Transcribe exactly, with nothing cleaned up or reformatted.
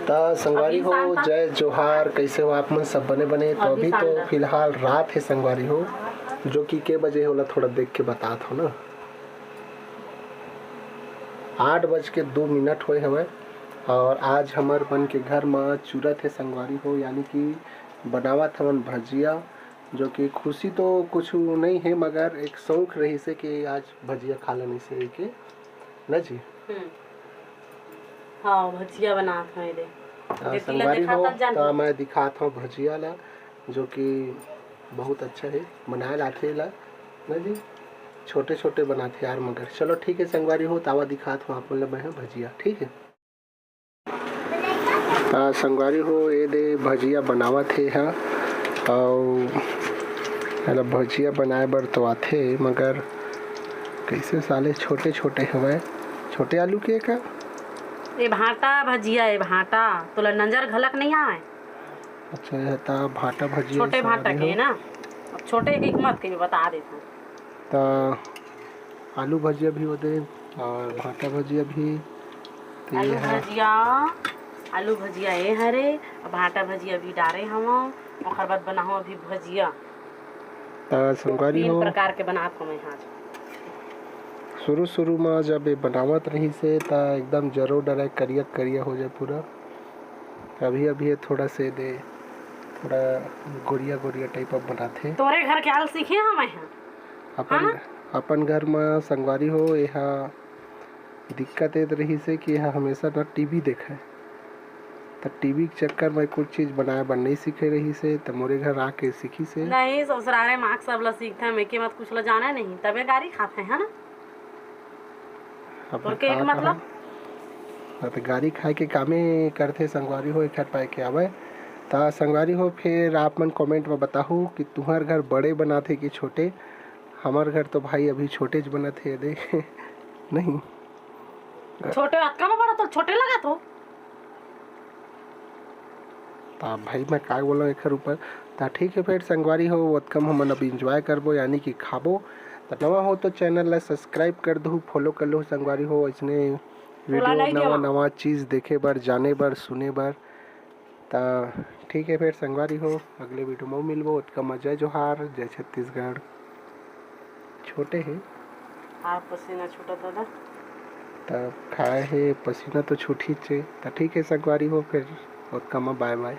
त संगवारी हो, जय जोहार, कैसे हो आप मन? सब बने बने? तो अभी तो फिलहाल रात है संगवारी हो, जो कि के बजे है ओला थोड़ा देख के बतात हो ना। आठ बज के दो मिनट होए हवय और आज हमर मन के घर म चूरत हे संगवारी हो, यानी कि बनावत हवन भजिया, जो कि खुशी तो कुछ नहीं है मगर एक शौक रहिसे कि आज भजिया खा लेनी से के ना जी। हाँ, भजिया बनात हवे रे। संगवारी हो, त मैं दिखात हूँ भजिया ला, जो कि बहुत अच्छा है, बनाए लाथे ला ना जी। छोटे छोटे बनाथे यार, मगर चलो ठीक है संगवारी हो, तावा दिखात हूँ आप मन ला मैं भजिया, ठीक है। संगवारी हो, ये दे भजिया बनावत हे हा, अउ एला भजिया बनाए बर तो आथे, मगर कैसे साले छोटे छोटे हवय। छोटे आलू के का? ए भाटा भजिया, ए भाटा। तोला नंजर घलक नहीं आवे? अच्छा, यह ता भाटा भजिया छोटे भाटा के ना। अब छोटे के मत के बता देता। त आलू भजिया भी होते और भाटा भजिया भी। तो आलू भजिया, आलू भजिया ये हरे, भाटा भजिया भी डारे हम, ओकर बाद बनाहूँ अभी भजिया। त संगवारी हो, प्रकार के बनात हूँ मैं आज। शुरू शुरू में जब ये बनावत रही से त एकदम जरो डरे करिया करिया हो जाए पूरा। अभी अभी ये थोड़ा से दे थोड़ा गोरिया गोरिया टाइप अब बनाते। तोरे घर के आल सीखे हम यहाँ। अपन अपन घर में संगवारी हो, यह दिक्कत ये रही से कि यह हमेशा ना टीवी देखे, तो टीवी के चक्कर में कुछ चीज बनाए बर नहीं सीखे रही से, तो मोरे घर आके सीखी से। नहीं, ससुरारे में आके सब ला सीखते हैं, मैं के मत कुछ ला जाने नहीं, तबे गारी खाते हैं ना। अब तोर के एक मतलब? हाँ, तो गारी खाए के कामे करथे संगवारी हो, एखर पाए के आवे। ता संगवारी हो, फिर आप मन कमेंट में बताहू कि तुहर घर बड़े बनाथे कि छोटे। हमर घर तो भाई अभी छोटे ज बनत हे दे। नहीं। छोटे अतका में बड़ा तो छोटे लगा तो। ता भाई मैं का बोला एखर ऊपर। ता ठीक है फिर संगवारी हो, ओतकम हमन अब एंजॉय करबो यानी कि खाबो। त नवा हो तो चैनल ला सब्सक्राइब कर दहू, फॉलो कर लहू संगवारी हो, इसने वीडियो नवा नवा चीज देखे बर, जाने बर, सुने बर। त ठीक है फिर संगवारी हो, अगले वीडियो में मिलबो। ओतकम जय जोहार, जय छत्तीसगढ़। छोटे है। आप पसीना छूटत दादा। तब खाए है, पसीना तो छूट ही छे। त ठीक है संगवारी हो, फिर ओतकम बाय बाय।